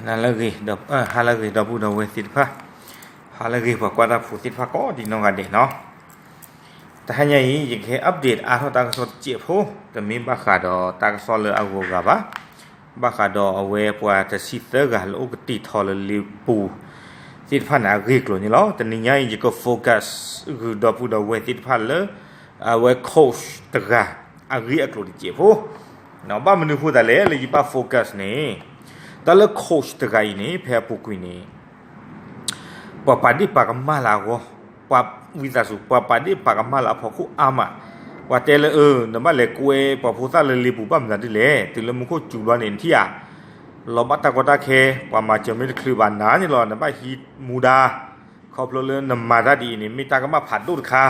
နၤလၢအဂ့ၤ, ဟါလၢအဂ့ၤ ဒီပုၢ်ဒီဝဲၢ်သ့ၣ်တဖၣ်, ဟါလၢအဂ့ၤ ပှၤကွၢ်တၢ်ဖိသ့ၣ်တဖၣ်ကိးဒံးနီၢ်ဂၤဒဲးနီၤ. တဟါညါအံၤ ယကဟဲ update အါထီၣ်တၢ်ကစီၣ်တစဲးဖိ, တမ့ၢ်ဘၣ်ဃးဒီးတၢ်ကစီၣ်လၢအဂီၤဂၤဘၣ်, ဘၣ်ဃးဒီးအဝဲပှၤတဆံသၢဂၤလၢအိၣ်ကတံာ်ထီၣ်လၢလ့ပူၤသ့ၣ်တဖၣ်န့ၣ် အဂ့ၢ်အကျိၤန့ၣ်လီၤ. တနံၤညါအံၤ ယက focus ဂုာ်ဒီပုၢ်ဒီဝဲၢ်သ့ၣ်တဖၣ်လၢ အဝဲ coach တဂၤ အဂ့ၢ်အကျိၤတစဲးဖိ, ဘၣ်မနုၤအဃိသတးလဲၣ် လၢယဘၣ် focus န့ၣ်, တၢ်လၢ coach တဂၤအံၤန့ၣ် ဖဲအပူၤကွံာ်န့ၣ် ပှၤပာ်ဒ့ၣ်ပာ်ကမၣ်လၢအဂီၢ်, ပှၤဝံသးစူၤ ပှၤပာ်ဒ့ၣ်ပာ်ကမၣ်လၢအဖီခိၣ်အါမး, ပှၤတဲလၢအၢ နဘၣ်လဲၤကွဲပှၤဖိသၣ်လၢလ့ပူၤဘၣ်မနုၤဒ်လဲၣ်, တုၤလၢမူခိၣ်စူၤဘျီန့ၣ် နထံၣ်ဧါ, လီၤဘၣ်တၢ်ကီတၢ်ခဲ, ပှၤမၤစၢၤမ့ၢ်တချုးဘၣ်နၤန့ၣ်လီၤ, နဘၣ်ဟံးမူဒါ, ခီဖျိလၢနမၤတၢ်ဒ်အံၤန့ၣ် မ့ၢ်တၢ်ကမၣ်ဖးဒိၣ်တခါ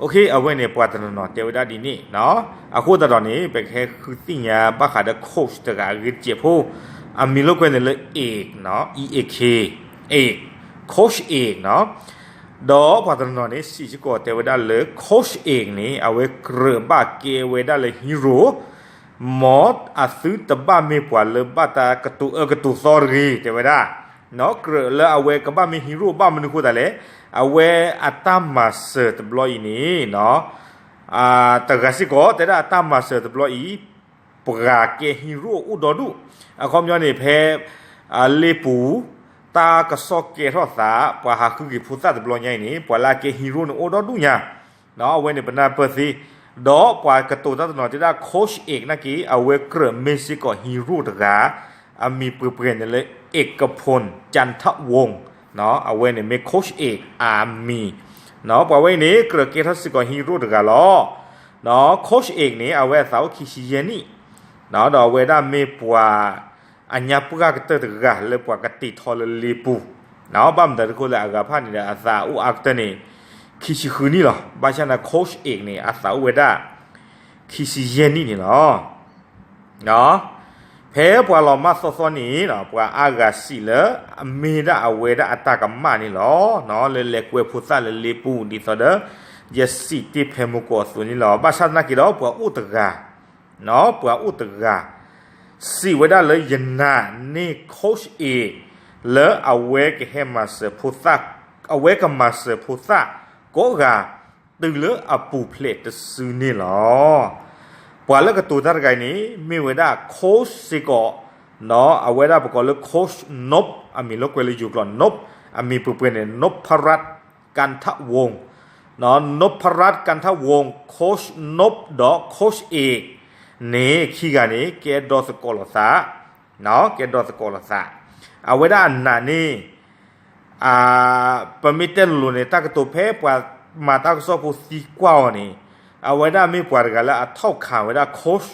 OK, အဝဲန့ၣ် ပှၤတနီၤနီၤတဲဝဲဒၣ်ဒ်န့ၣ်နီၤ. အဃိသတးဒီးန့ၣ် ပကဟဲဃုသ့ၣ်ညါဘၣ်ဃးဒီး coach တဂၤအဂ့ၢ်တစဲးဖိ, အမံၤလိာ်ကွဲန့ၣ်လၢ Ake နီၤ, E A K, Ake, coach Ake နီၤ. ဒီးပှၤတနီၤနီၤန့ၣ် စံးစ့ၢ်ကီးတဲဝဲဒၣ်လၢ coach Ake န့ၣ် အဝဲကြၢးဘၣ်ကဲဝဲဒၣ်လၢ hero, မ်အသုတဘၣ်မ့ၢ်ပှၤလၢဘၣ်တၢ်ကတိၤအၢကတိၤသီတဂ့ၤ တဲဝဲဒၣ် ကြၢးလၢအဝဲကဘၣ်မ့ၢ် hero ဘၣ်မနုၤအဃိသတးလဲၣ်, အဝဲအတၢ်မၤစၢၤတဘျီအံၤန့ၣ် တဂၤစ့ၢ်ကီး တဲဒၣ်အတၢ်မၤစၢၤတဘျီအံၤ ပှၤကဲ hero အိၣ်ဒီဒူၣ်, အခီပညီန့ၣ် ဖဲ လ့ပူၤ တၢ်ကစီၣ်ကဲထီၣ်သး ပှၤဟးဃုက့ၤဖိသၣ်တဘျီညါအံၤန့ၣ် ပှၤလၢအကဲ hero န့ၣ် အိၣ်ဒီဒူၣ်ညါ အဝဲန့ၣ်ပနၢ်ပၢၢ်သ့, ဒီးပှၤကတိၤတၢ်တနီၤတဲဒၣ် coach Ake နာ်က့ အဝဲကြၢးမ့ၢ်စ့ၢ်ကီး hero တဂၤ, အမံၤပှဲၤပှဲၤန့ၣ်လၢ Ekapon Chanthawong, အဝဲန့ၣ်မ့ၢ် coach Ake အမံၤ, ပှၤဝဲအံၤန့ၣ် ကြၢးကဲထီၣ်စ့ၢ်ကီး hero တဂၤလီၤ. coach Ake န့ၣ် အဝဲအသးအိၣ်ခံဆံယဲၢ်နံၣ်, ဒီးအဝဲဒၣ်မ့ၢ်ပှၤ အညါပှၢ်ကတၢၢ်တဂၤလၢပှၤကတံာ်ထီၣ်လၢလ့ပူၤ, ဘၣ်မတၤဒ်အဃိလဲၣ် အဂၤဖၣ်န့ၣ်ဒီး အသးအိၣ်အါကတၢၢ်န့ၣ် ခံဆံဃုနံၣ်လီၤ. ဘၣ်ဆၣ်န့ၣ် coach Ake န့ၣ် အသးအိၣ်ဝဲဒၣ် ခံဆံယဲၢ်နံၣ်န့ၣ်လီၤ. ဖဲပှၤလီၤမၢ်သီသီန့ၣ် ပှၤအါဂၤစံးလၢ အမ့ၢ်ဒၣ်အဝဲဒၣ်အတၢ်ကမၣ်န့ၣ်လီၤ. လၢလဲၤကွဲဖိသၣ်လၢလ့ပူၤ ဒ်သိးဒီး ယစံးတ့ၢ်ဖဲမုၢ်ကီၢ်အသိးန့ၣ်လီၤ. ဘၣ်ဆၣ်သနာ်က့ဒီး ပှၤအိၣ်တဂၤ ပှၤအိၣ်တဂၤ စံးဝဲဒၣ်လၢ ယနာ်န့ၢ် coach Ake လၢအဝဲကဟဲမၤစၢၤဖိသၣ်, အဝဲကမၤစၢၤဖိသၣ်ကိးဂၤ တုၤလၢအပူၤဖျဲးတစုန့ၣ်လီၤ. ပှၤလၢကတိၤတၢ်တဂၤအံၤန့ၣ် မ့ၢ်ဝဲဒၣ် coach စ့ၢ်ကီး, အဝဲဒၣ်ပကိးလၢ coach Nop, အမံၤလီၤကွဲလၢယိၤကျိာ် Nop, အမံၤပှဲၤပှဲၤန့ၣ် Nopharat Kantawong, Nopharat Kantawong, coach Nop ဒီး coach Ake န့ၣ် ခံဂၤန့ၣ် ကဲဒီသကိးလိာ်သး, ကဲဒီသကိးလိာ်သး, အဝဲဒၣ်အနာ်န့ၣ် ပမ့ၢ်တဲလိၤလိၤန့ၣ် တၢ်ကတိၤဖဲပှၤမၤတၢ်ကစီၣ်ဖိသံကွၢ်အီၤန့ၣ် အဝဲဒၣ်မ့ၢ်ပှၤတဂၤလၢအထီၣ်ခးဝဲဒၣ် coach,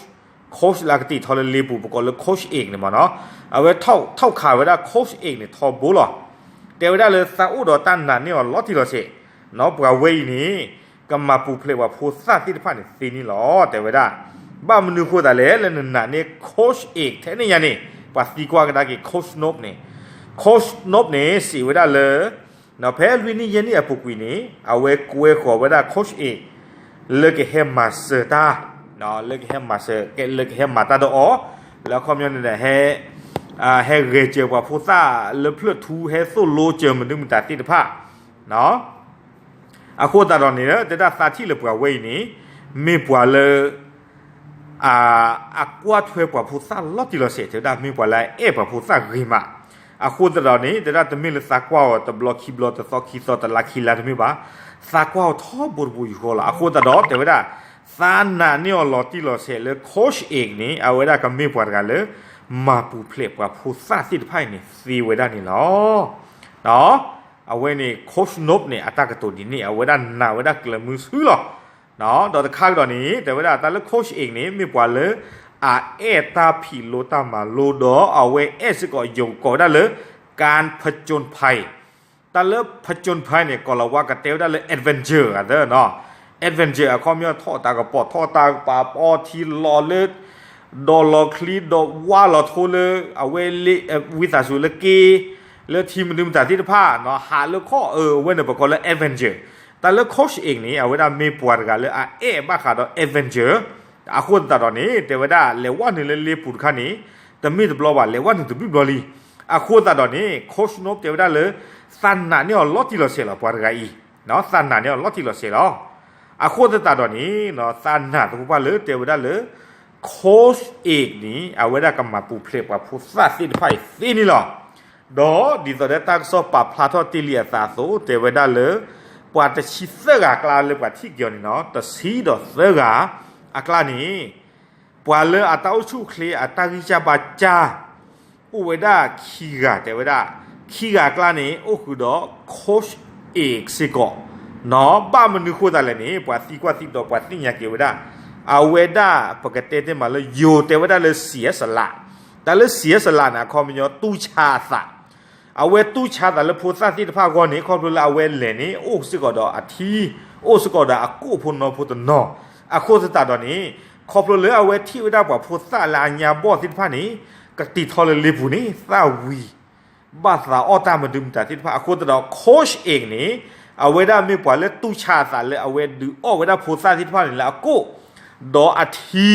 coach လၢအကတံာ်ထီၣ်လၢလ့ပူၤ ပကိးလၢ coach Ake န့ၣ်မ့ၢ်နီၤ, အဝဲထီၣ်ခးဝဲဒၣ် coach Ake န့ၣ်ထီဘိလီၤ. တဲဝဲဒၣ်လၢသးအိၣ်ဒီးတၢ်နာ်န့ၢ်အီၤလီၤတံၢ်လီၤဆဲး, ပှၤဝဲအံၤန့ၣ် ကမၤပူၤဖျဲးပှၤဖိသၣ်သ့ၣ်တဖၣ်န့ၣ်သ့န့ၣ်လီၤ တဲဝဲဒၣ်. ဘၣ်မနုၤအဃိသတးလဲၣ် လၢနနာ်န့ၢ် coach Ake ထဲန့ၣ်ညါန့ၣ် ပှၤသံကွၢ်ကဒါက့ၤ coach Nop န့ၣ်, coach Nop န့ၣ် စံးဝဲဒၣ်လၢ ဖဲလွံၢ်နံၣ်ယဲၢ်နံၣ်အပူၤကွံာ်န့ၣ် အဝဲကွဲဃီၤဝဲဒၣ် coach Ake လၢကဟဲမၤစၢၤတၢ်, လၢကဟဲမၤစၢၤ, လၢကဟဲမၤတၢ်ဒီးအီၤ, လၢအခီပညီန့ၣ်ဒီး ဟဲဂဲၤစၢၤပှၤဖိသၣ်လၢဖျၢၣ်ထူ ဟဲသိၣ်လိစၢၤမနုၤမတၤသ့ၣ်တဖၣ် အဃိသတးဒီးန့ၣ် တဲဒၣ်သးထံၣ်လၢပှၤဝဲအံၤန့ၣ် မ့ၢ်ပှၤလၢ အကွၢ်ထွဲပှၤဖိသၣ်လီၤတံၢ်လီၤဆဲး တဲဝဲဒၣ်မ့ၢ်ပှၤလၢအအဲၣ်ပှၤဖိသၣ်ဂ့ၤမး. အဃိသတးဒီးန့ၣ် တဲဒၣ်တမ့ၢ်လၢသးကွၢ်အီၤတဘျီခံဘျီတသီခံသီတလါခံလါတမ့ၢ်ဘၣ်, သးကွၢ်အီၤထီဘိတဘိယူၢ်ဃီလီၤ. အဃိသတးဒီးတဲဝဲဒၣ် သးနာ်န့ၢ်အီၤလီၤတံၢ်လီၤဆဲးလၢ coach Ake န့ၣ် အဝဲဒၣ်ကမ့ၢ်ပှၤတဂၤလၢ မၤပူၤဖျဲးပှၤဖိသၣ်သ့ၣ်တဖၣ်အံၤန့ၣ်သ့ဝဲဒၣ်န့ၣ်လီၤ. အဝဲန့ၣ် coach Nop န့ၣ် အတၢ်ကတိၤဒ်န့ၣ် အဝဲဒၣ်နာ်ဝဲဒၣ်ကျၢၤမုဆူလီၤ. ဒီးတခါကဒီးန့ၣ် တဲဝဲဒၣ်တၢ်လၢ coach Ake န့ၣ် မ့ၢ်ပှၤလၢ အအဲၣ်တၢ်ဖံးလိတၢ်မၤလိ ဒီးအဝဲအဲၣ်စ့ၢ်ကီးယိၤကိးဝဲဒၣ်လၢ การผจญภัย, တၢ်လၢ ผจญภัย န့ၣ် ကိၤလၤဝါကတဲဝဲဒၣ်လၢ adventure အသၢနီၤ. adventure အခီပညီထီၣ်တၢ်ကပီၤ ထီၣ်တၢ်ကပၤ ပီထံလီၤလၢ ဒီးလီၤချံဒီးဝါလီၤထိလၢ အဝဲလ့ ဝံသးစူၤလၢက့ လၢထံမနုၤမတၤသ့ၣ်တဖၣ်နီၤ ဟးလၢခီၣ်အၢ အဝဲန့ၣ်ပကိးလၢ adventure. တၢ်လၢ coach Ake န့ၣ် အဝဲဒၣ်မ့ၢ်ပှၤတဂၤလၢအအဲၣ်ဘၣ်ဃးဒီး adventure. အဃိသတးဒီးန့ၣ် တဲဝဲဒၣ်လဲၤဝဲနုာ်လၢလ့ပူၤတခါန့ၣ် တမ့ၢ်တဘျီဘၣ် လဲၤဝဲနုာ်တဘျုးဘျီလံ. အဃိသတးဒီးန့ၣ် coach နီၣ် တဲဝဲဒၣ်လၢ သးနာ်န့ၢ်အီၤလီၤတံၢ်လီၤဆဲးလီၤ ပှၤတဂၤအံၤ, သးနာ်န့ၢ်အီၤလီၤတံၢ်လီၤဆဲးလီၤ. အဃိသတးဒီးန့ၣ် သးနာ်သပှၢ်လၢတဲဝဲဒၣ်လၢ coach A န့ၣ် အဝဲဒၣ်ကမၤပူၤဖျဲးပှၤဖိသၣ်သ့ၣ်တဖၣ်အံၤသ့န့ၣ်လီၤ. ဒီးဒ်သိးဒီးတၢ်ကစီၣ်ပာ်ဖျါထီၣ်တ့ၢ်လံအသးအသိး တဲဝဲဒၣ်လၢ ပှၤတဆံသၢဂၤအကျါလၢပှၤထံၣ်က့ၤအီၤန့ၣ်နီၤ တဆံဒီးသၢဂၤအကျါန့ၣ် ပှၤလၢအတၢ်အိၣ်ဆူၣ်အိၣ်ချ့အတၢ်ဂံၢ်စၢ်ဘါစၢ် အိၣ်ဝဲဒၣ်ခံဂၤ တဲဝဲဒၣ်, ခံဂၤအကျါန့ၣ် အိၣ်ဃုာ်ဒီး coach A စ့ၢ်ကီး, နီၤ ဘၣ်မနုၤဃိသတးလဲၣ်န့ၣ် ပှၤသံကွၢ်သံဒိး ပှၤသ့ၣ်ညါက့ၤဝဲဒၣ်, အဝဲဒၣ်ပကတဲတ့ၢ်မးလၢယိၤ တဲဝဲဒၣ်လၢ စံးအဲၣ်စလး, တၢ်လၢ စံးအဲၣ်စလးန့ၣ် အခီပညီတူၢ်ဆါအသး အဝဲတူၢ်ဆါသးလၢဖိသၣ်သ့ၣ်တဖၣ်အဂီၢ်န့ၣ် ခီဖျိလၢအဝဲလဲၤန့ၣ် အိၣ်စ့ၢ်ကီးဒီးအထံ, အိၣ်စ့ၢ်ကီးဒီးအကိၣ်ဖိနီဖိတနီၤ, အဃိသတးဒီးန့ၣ် ခီဖျိလၢအဝဲထံၣ်ဝဲဒၣ်ပှၤဖိသၣ်လၢအညါဘီၣ်သ့ၣ်တဖၣ်န့ၣ် ကတံာ်ထီၣ်လၢလ့ပူၤန့ၣ် သၣ်ဝံၤ ဘၣ်သးအီၣ်တၢ်မဒုမတၤသ့ၣ်တဖၣ် အဃိသတးဒီး coach A န့ၣ် အဝဲဒၣ်မ့ၢ်ပှၤလၢတူၢ်ဆါအသးလၢအဝဲဒုးအီၣ်ဝဲဒၣ်ဖိသၣ်သ့ၣ်တဖၣ်န့ၣ်လၢအကိၣ်, ဒီးအထံ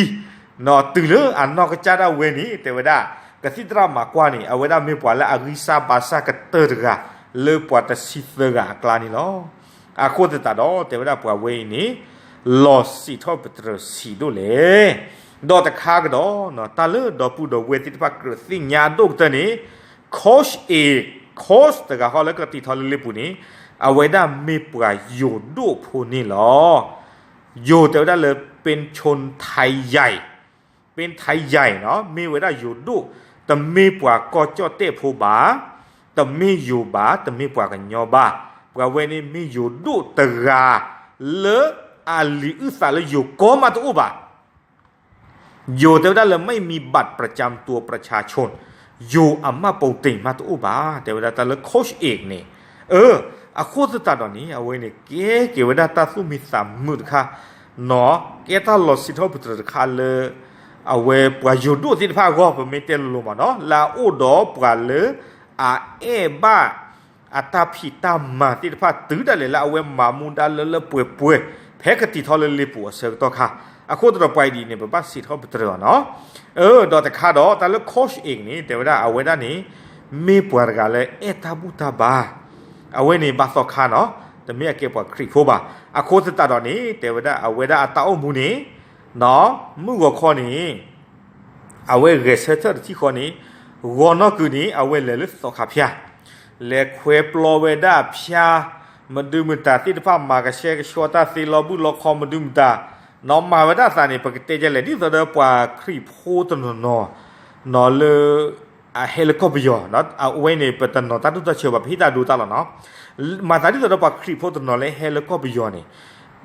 နီၤ တုၤလၢအနီၢ်ကစၢ်ဒၣ်ဝဲန့ၣ် တဲဝဲဒၣ် ကသံၣ်သရၣ်မၤကွၢ်န့ၣ် အဝဲဒၣ်မ့ၢ်ပှၤလၢအဂံၢ်စၢ်ဘါစၢ်ကတၢၢ်တဂၤ လၢပှၤတဆံသၢဂၤအကျါန့ၣ်လီၤ. အဃိသတးဒီး တဲဝဲဒၣ်ပှၤဝဲအံၤန့ၣ် လီၤစံးထီၣ်ပတြၢၤဆံးဒိၣ်လဲၣ်. ဒီးတခါကဒီး တၢ်လၢဒီပုၢ်ဒီဝဲၢ်သ့ၣ်တဖၣ်ကြၢးသ့ၣ်ညါအဒိၣ်ကတၢၢ်န့ၣ် coach A, coach တဂၤဃီလၢကတံာ်ထီၣ်လၢလ့ပူၤန့ၣ် အဝဲဒၣ်မ့ၢ်ပှၤယိၤဒိၣ်ဖိန့ၣ်လီၤ. ယိၤတဲဝဲဒၣ်လၢ ပ့ၣ်ဆိၣ်ထါယဲၢ် ပ့ၣ်ဆိၣ်ထါယဲၢ်နီၤ မ့ၢ်ဝဲဒၣ်ယိၤဒိၣ်, တမ့ၢ်ပှၤကီၢ်ကၠီၣ်တဲၣ်ဖိဘၣ်, တမ့ၢ်ယိၤဘၣ်, တမ့ၢ်ပှၤကညီဘၣ်, ပှၤဝဲန့ၣ်မ့ၢ်ယိၤဒိၣ်တဂၤ လၢအလံာ်အုၣ်သးလၢယိၤကီၢ်မးတအိၣ်ဘၣ်. ယိၤတဲဝဲဒၣ်လၢ ไม่มีบัตรประจำตัวประชาชน ယိၤအမှတ်ပုံတင် မးတအိၣ်ဘၣ် တဲဝဲဒၣ်တၢ်လၢ coach A န့ၣ်, အၢ, အဃိသတးဒီးန့ၣ် အဝဲန့ၣ် ကဲက့ၤဝဲဒၣ်တၢ်သူၣ်မံသးမုာ်တခါ, နီၤ ကဲတၢ်လီၤစံးထီၣ်ပတြၢၤတခါလၢ အဝဲပှၤယိၤဒိၣ်သ့ၣ်တဖၣ်အဂီၢ် ပမ့ၢ်တဲလိၤလိၤမးနီၤ လၢအအိၣ်ဒီးပှၤလၢ အအဲၣ်ဘၣ် အတၢ်ဖံးတၢ်မၤသ့ၣ်တဖၣ်တုၤဒၣ်လဲာ်လၢအဝဲမၤမူဒါလၢလၢပှဲၤပှဲၤ ဖဲကတံာ်ထီၣ်လၢလ့ပူၤအဆၢကတီၢ်ခါ, အဃိသတးဒီးပှၤအံၤဒ်န့ၣ် ပဘၣ်စံးထီၣ်ပတြၢၤအီၤနီၤ, အၢ, ဒီးတခါဒီး တၢ်လၢ coach A န့ၣ် တဲဝဲဒၣ်အဝဲဒၣ်န့ၣ် မ့ၢ်ပှၤတဂၤလၢအဲၣ်တၢ်ဘူၣ်တၢ်ဘါ, အဝဲန့ၣ်ဘၣ်သီခါနီၤ, တမ့ၢ်အကဲပှၤခရံာ်ဖိဘၣ်, အဃိသတးဒီးန့ၣ် တဲဝဲဒၣ်အဝဲဒၣ်အတၢ်အိၣ်မူန့ၣ် နီၤ မုၢ်ဂီၤခီန့ၣ် အဝဲဂဲၤဆၢထၢၣ်တထံၣ်ဃီန့ၣ် ဂီၤနီၢ်ကုၤန့ၣ် အဝဲလဲၤလၢသီခါဖၠၣ်, လဲၤခွဲပျီဝဲဒၣ်ဖၠၣ် မဒုမတၤသ့ၣ်တဖၣ် မၤကဆှဲကဆှီတၢ်သ့ လီၤဘုၣ်လီၤခီမဒုမတၤ, နီၤ မၤဝဲဒၣ်အသးန့ၣ် ပကတဲဒ်လဲၣ် ဒ်သိးဒီးပှၤခရံာ်ဖိတနီၤနီၤ နီၤ လၢ အဟဲလၢကီၢ်ပယီၤ, အဝဲန့ၣ် ပတနီၤတၢ်ဒိၣ်တၢ်ဆၢဘၣ် ပဟ့ၣ်တၢ်ဒိတၢ်လီၤနီၤ, မၤသးဒ်သိးဒီးပှၤခရံာ်ဖိတနီၤလၢဟဲလၢကီၢ်ပယီၤန့ၣ်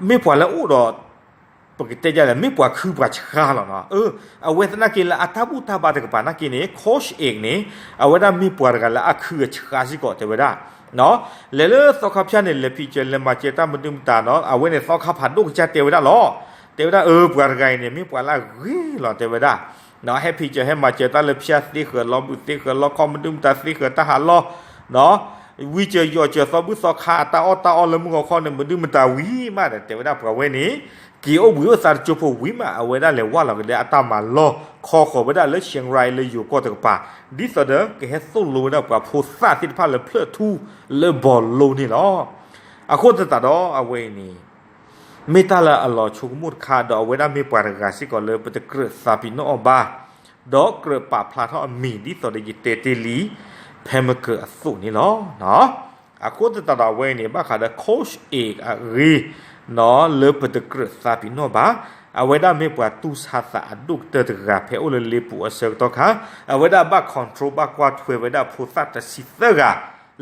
မ့ၢ်ပှၤလၢအအိၣ်ဒီး ပကတဲဒ်လဲၣ် မ့ၢ်ပှၤခုပှၤဆှါလီၤနီၤ, အဝဲသနာ်က့လၢအတၢ်ဘူၣ်တၢ်ဘါတကပၤနာ်က့န့ၣ် coach A န့ၣ် အဝဲဒၣ်မ့ၢ်ပှၤတဂၤလၢအခုအဆှါစ့ၢ်ကီး တဲဝဲဒၣ်, လဲၤလၢသီခါဖၠၣ်န့ၣ် လဲၤဖံးစၢၤလဲၤမၤစၢၤတၢ်မဒုမတၤနီၤ, အဝဲန့ၣ်သီခါဖးဒိၣ်ကစၢ်တဲဝဲဒၣ်လီၤ, တဲဝဲဒၣ် အၢ ပှၤတဂၤအံၤန့ၣ် မ့ၢ်ပှၤလၢအဂ့ၤလီၤ တဲဝဲဒၣ်, ဟဲဖံးစၢၤဟဲမၤစၢၤတၢ်လၢဖၠၣ်သ့ဃၢၤ လီၤဘုၣ်သ့ဃၢၤ လီၤခီမဒုမတၤသ့ဃၢၤ တၢ်ဟးလီၢ် ဝံစၢၤယီၤစၢၤသီဘုၣ်သီခါအတၢ်အီၣ်တၢ်အီလၢမုၢ်ဂီၤခီန့ၣ် မဒုမတၤဝံၤမးဒီး တဲဝဲဒၣ်ပှၤဝဲန့ၣ် က့ၤအိၣ်ဘှံးအိၣ်သါတကၠိဖိဝံၤမး အဝဲဒၣ်လဲၤဝၢ်လီၤကဒီးအတၢ်မၤလီၢ် ခီဃီၤဝဲဒၣ်လၢ Chiang Rai လၢယိၤကီၢ်တကပၤ ဒ်သိးဒီးကဟဲသိၣ်လိဝဲဒၣ်ပှၤဖိသၣ်သ့ၣ်တဖၣ်လၢဖျၢၣ်ထူလၢဘီလိန့ၣ်လီၤ. အဃိသတးဒီးအဝဲအံၤန့ၣ် မ့ၢ်တၢ်လၢအလီၤဆိကမိၣ်တခါ ဒီးအဝဲဒၣ်မ့ၢ်ပှၤတဂၤစ့ၢ်ကီးလၢပတကြၢးသးပ့ၤနီၣ်အီၤဘၣ်, ဒီးကြၢးပာ်ဖျါထီၣ်အမံၤဒ်သိးဒီးယတဲတ့ၢ်လံ ဖဲမကၢၤအသိးန့ၣ်လီၤ. အဃိသတးဒီးအဝဲအံၤန့ၣ် ဘၣ်ဃးဒီး coach A အဂ့ၢ် လၢပတကြၢးသးပ့ၤနီၣ်ဘၣ်, အဝဲဒၣ်မ့ၢ်ပှၤတူၢ်ဆါသးအဒိၣ်ကတၢၢ်တဂၤ ဖဲအိၣ်လၢလ့ပူၤအဆၢကတီၢ်ခါ, အဝဲဒၣ်ဘၣ် control ဘၣ်ကွၢ်ထွဲဝဲဒၣ်ဖိသၣ်တဆံသၢဂၤ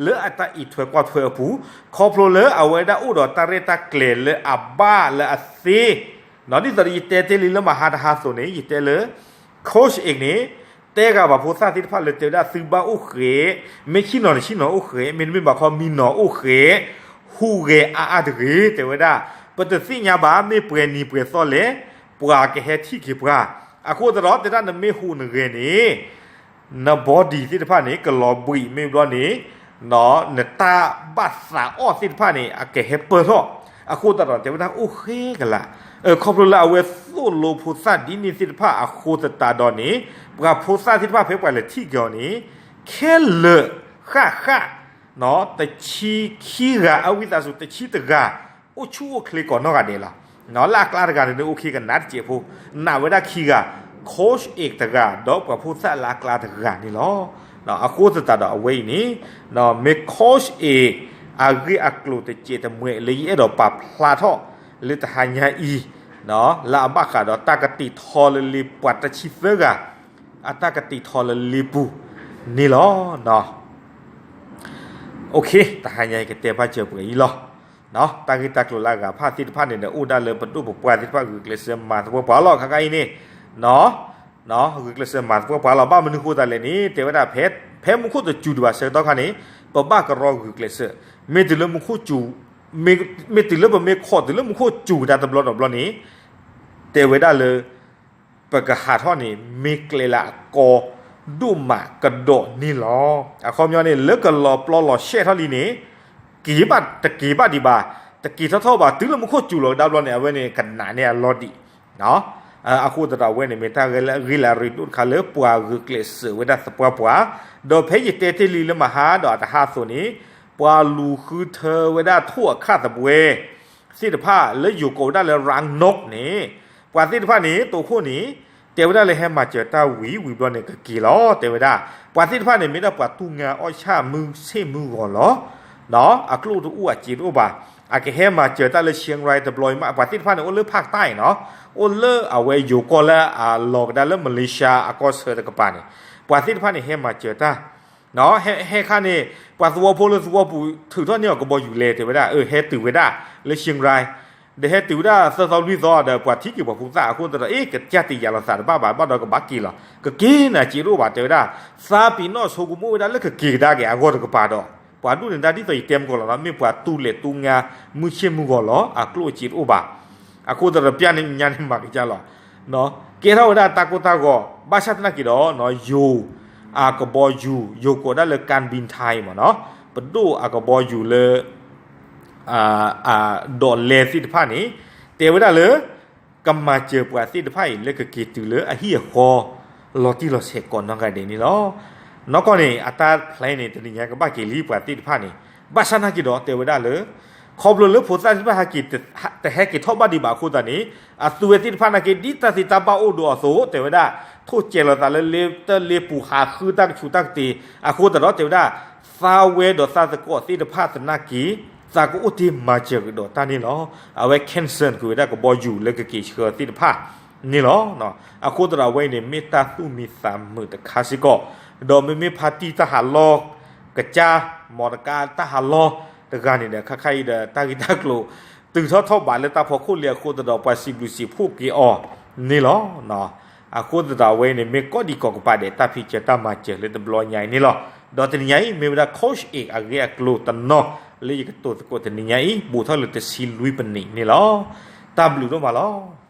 လၢအတၢ်အံးထွဲကွၢ်ထွဲအပူၤ, ခီဖျိလၢအဝဲဒၣ်အိၣ်ဒီးတၢ်ရဲၣ်တၢ်ကျဲၤလၢအဘၣ်လၢအသ့, ဒ်သိးဒီးယတဲတ့ၢ်လံလၢမဟါတဟါအသိးန့ၣ် ယတဲလၢ coach A န့ၣ် တဲဂၤဘၣ်ဖိသၣ်သ့ၣ်တဖၣ်လၢတဲဝဲဒၣ်သုဘၣ်အိၣ်ဃဲး, မ့ၢ်ဆ့ၣ်နီၤန့ၣ်ဆ့ၣ်နီၤအိၣ်ဃဲး, မ့တမ့ၢ်ဘၣ်ခီမံနီၤအိၣ်ဃဲး, ဟူးဂဲၤအါအါတဂ့ၤ တဲဝဲဒၣ်, ပတသ့ၣ်ညါဘၣ် မ့ၢ်ပှဲၤနံၤပှဲၤသီလဲၣ်, ပှၤကဟဲထံၣ်က့ၤပှၤ, အဃိသတးဒီး တဲဒၣ်နမ့ၢ်ဟူးနဂဲၤန့ၣ် န body သ့ၣ်တဖၣ်န့ၣ် ကလီၤဘှံးမ့ၢ်ဘျီန့ၣ် နတၢ်ဘၣ်သးအီၣ်သ့ၣ်တဖၣ်န့ၣ် အကဟဲပၢၢ်ထီၣ်, အဃိသတးဒီး တဲဝဲဒၣ်အိၣ်ဃဲကလး, ခီဖျိလၢအဝဲ သိၣ်လိဖိသၣ်ဒ်န့ၣ်သ့ၣ်တဖၣ်အဃိသတးဒီးန့ၣ် ပှၤဖိသၣ်သ့ၣ်တဖၣ်ဖဲပှၤလဲၤထံၣ်က့ၤအီၤန့ၣ် ခဲလၢာ်ဃၣ်ဃၣ် တဆံခံဂၤ အဝံသးစူၤ တဆံတဂၤ အိၣ်ဆူၣ်အိၣ်ချ့ကိးနီၢ်ဂၤဒဲးလီၤ. လၢအကျါတဂၤန့ၣ် အိၣ်ခံကနၣ်တစဲးဖိ နာ်ဝဲဒၣ်ခံဂၤ coach အ့ၣ်တဂၤ ဒီးပှၤဖိသၣ်လၢအကျါတဂၤန့ၣ်လီၤ. အဃိသတးဒီးအဝဲအံၤန့ၣ် မ့ၢ် coach အ့ၣ် အဂ့ၢ်အကျိၤတစဲးတမှဲးလၢယအဲၣ်ဒိးပာ်ဖျါထီၣ်လၢတဟါညါအံၤ လၢအဘၣ်ဃးဒီးတၢ်ကတ့ၢ်ထီလၢလ့ ပှၤတဆံသၢဂၤ အတၢ်ကတ့ၢ်ထီလၢလ့ပူၤန့ၣ်လီၤ. တဟါညါအံၤကတဲဘၣ်စၢၤပှဲၤအံၤလီၤ. တၢ်ဂ့ၢ်တၢ်ကျိၤလၢအဂၤဖၣ်သ့ၣ်တဖၣ်န့ၣ်ဒီး အိၣ်ဒၣ်လၢပဒိၣ်ပပှၢ်သ့ၣ်တဖၣ်ဂုာ်ကျဲးစၢးမၤသပှၢ်ပှၢ်လီၤ. ခါခါအံၤန့ၣ် ဂုာ်ကျဲးစၢးမၤသပှၢ်ပှၢ်လီၤ. ဘၣ်မနုၤဃိသတးလဲၣ်န့ၣ် တဲဝဲဒၣ် ဖဲမူခိၣ်တစူၤဒံးဘၣ်ဆၢကတီၢ်ခါန့ၣ် ပဘၣ်ကရီဂုာ်ကျဲးစၢး မ့ၢ်တုၤလၢမူခိၣ်စူၤ မ့ၢ်တုၤလၢပမ့ၢ်ခိးတုၤလၢမူခိၣ်စူၤကဒါတဘျီဒီးဘျီန့ၣ် တဲဝဲဒၣ်လၢ ပကဟးထီၣ်န့ၣ် မ့ၢ်ကျဲလၢအကီဒိၣ်မးကဒီးန့ၣ်လီၤ. အခီပညီန့ၣ် လၢကလီၤပျီလီၤရှဲၣ်ထီၣ်လံန့ၣ် က့ၤဘၣ်တက့ၤဘၣ်ဒံးဘၣ် တက့ၤထီၣ်ထီၣ်ဘၣ် တုၤလၢမူခိၣ်စူၤလီၤကဒါဘျီန့ၣ် အဝဲန့ၣ်ကနးန့ၢ်အလီၢ်ဒံး အဃိသတးဒီးအဝဲန့ၣ် မ့ၢ်တၢ်ဂ့ၢ်လၢအရ့ဒိၣ်တခါလၢပှၤဂုာ်ကျဲးစၢးဝဲဒၣ်သပှၢ်ပှၢ်, ဒီးဖဲယတဲတ့ၢ်လံလၢမဟါဒီးအတဟါအသိးန့ၣ် ပှၤလူၤဃုထၢဝဲဒၣ်ထိၣ်အခၣ်သဘှဲ သ့ၣ်တဖၣ်လၢယိၤကိးဝဲဒၣ်လၢ Rang Nok န့ၣ် ပှၤသ့ၣ်တဖၣ်န့ၣ် တိခိၣ်န့ၣ် တဲဝဲဒၣ်လၢဟဲမၤစၢၤတၢ်ဝံၤဝံၤဘျီန့ၣ် ကက့ၤလီၤ တဲဝဲဒၣ်. ပှၤသ့ၣ်တဖၣ်န့ၣ် မ့ၢ်ဒၣ်ပှၤတူၢ်ငါအီၣ်ဆၣ်မုၢ်ဆ့ၣ်မုၢ်ဂီၤလီၤ. အကျိၣ်တအိၣ်အစ့တအိၣ်ဘၣ်. အကဟဲမၤစၢၤတၢ်လၢ Chiang Rai တဘျီအံၤမး ပှၤသ့ၣ်တဖၣ်န့ၣ် အိၣ်လၢ ဖၣ်တၢၣ် နီၤ, အိၣ်လၢအဝဲယိၤကီၢ်လၢအလီၤကဒါလၢ Malaysia အကီၢ်ဆၢတကပၤန့ၣ် ပှၤသ့ၣ်တဖၣ်န့ၣ် ဟဲမၤစၢၤတၢ် ဟဲခါန့ၣ် ပှၤသဝီဖိလၢသဝီပူၤထုးထီၣ်န့ၢ်အီၤကဘီယူၤလဲၤ တဲဝဲဒၣ် အဟဲတုၤဝဲဒၣ်လၢ Chiang Rai ဒီးဟဲတုၤဝဲဒၣ်သၢသီလွံၢ်သီဒီး ပှၤထံၣ်က့ၤပှၤဖိသၣ်အဃိသတးဒီး အ့ ကစၢ်တယာ်လီၤသးတဘၣ်ဘၣ် ဘၣ်ဒီးကဘၣ်က့ၤလီၤ. ကက့ၤနၤစ့တအိၣ်ဘၣ် တဲဝဲဒၣ်. သးပ့ၤနီၣ်ဆိကမိၣ်ဝဲဒၣ်လၢကက့ၤကဒါက့ၤအဂီၢ်တကပၤဒီး ပှၤဒူၣ်န့ၣ် ဒ်သိးယတဲမုၢ်ကီၢ်လီၤနီၤ မ့ၢ်ပှၤတူၢ်လဲၤတူၢ်ငါ မုၢ်ဆ့ၣ်မုၢ်ဂီၤလီၤ အကျိၣ်အစ့တအိၣ်ဘၣ်. အဃိသတးဒီး ပျၢ်န့ၣ်ညါန့ၣ်မၤကစၢ်လီၤ ကဲထီၣ်ဝဲဒၣ်တၢ်ကိၢ်တၢ်ဂီၤ ဘၣ်ဆၣ်သနာ်က့ဒီး ယိၤအကဘီယူၤ ယိၤကိးဒၣ်လၢ Can Binh Thai မ့ၢ်နီၤ ပဒိၣ်အကဘီယူၤလၢ ဒီးလဲၤသ့ၣ်တဖၣ်န့ၣ် တဲဝဲဒၣ်လၢ ကမၤစၢၤပှၤသ့ၣ်တဖၣ်အံၤ လၢကက့ၤတုၤလၢအဟံၣ်အဃီ လီၤတံၢ်လီၤဆဲးကိးနီၢ်ဂၤဒဲးန့ၣ်လီၤ. နီၢ်ကီၢ်န့ၣ် အတၢ် plan န့ၣ် တနံၤညါကဘၣ်က့ၤလံပှၤသ့ၣ်တဖၣ်န့ၣ် ဘၣ်ဆၣ်သနာ်က့ဒီး တဲဝဲဒၣ်လၢ ခီဖျိလၢဖိသၣ်သ့ၣ်တဖၣ် တဟဲက့ၤထီၣ်ဘၣ်ဒံးဘၣ်အဃိသတးန့ၣ် အသုဝဲသ့ၣ်တဖၣ်နာ်က့ ဒ်တၢ်သ့တၢ်ဘၣ်အိၣ်ဒီးအသိး တဲဝဲဒၣ် ထိၣ်စဲးလီၤသးလၢလ့တၢ်လ့ပူၤ ဟးဃုတၢ်ကဆူးတၢ်ကတ့ၤ အဃိသတးဒီး တဲဝဲဒၣ် သးဝဲဒီးသးသကိးသ့ၣ်တဖၣ်သနာ်က့ သးကအိၣ်တ့ၢ်မၤစၢၤကဒီးတၢ်န့ၣ်လီၤ. အဝဲ cancel ကွံာ်ဝဲဒၣ်ကဘီယူၤလၢကက့ၤဆှၢသ့ၣ်တဖၣ်န့ၣ်လီၤ. အဃိသတးဒီး အဝဲအံၤန့ၣ် မ့ၢ်တၢ်သူၣ်မံသးမုာ်တခါစ့ၢ်ကီး ဒီးမ့မ့ၢ်ဖါတံၢ်တၢ်ဟးလီၢ် ကစၢ် မီတကါတၢ်ဟးလီၢ်တဂၤန့ၣ်ဒီး ခါခါအံၤဒီး တၢ်ဂ့ၢ်တၢ်ကျိၤ တုၤထီၣ်ထီၣ်ဘးလၢတၢ်ဖီခိၣ်လံအဃိသတးဒီး ပှၤစံးဘျုးစံးဖှိၣ်က့ၤအီၤန့ၣ်လီၤ. အဃိသတးဒီး အဝဲအံၤန့ၣ် မ့ၢ်ကိးဒံးကိးကပၤဒဲး တၢ်ဖံးစၢၤတၢ်မၤစၢၤလၢတဘျီညါအံၤန့ၣ်လီၤ. ဒီးတနံၤညါအံၤ မ့ၢ်ဝဲဒၣ် coach အ့ၣ် အဂ့ၢ်အကျိၤတနီၤ လၢယကတိၤသကိးတနံၤညါအံၤ ဘူးထီၣ်လၢတဆံလွံၢ်ပနံးန့ၣ်လီၤ. တၢ်ဘျုးဒိၣ်မးလီၤ.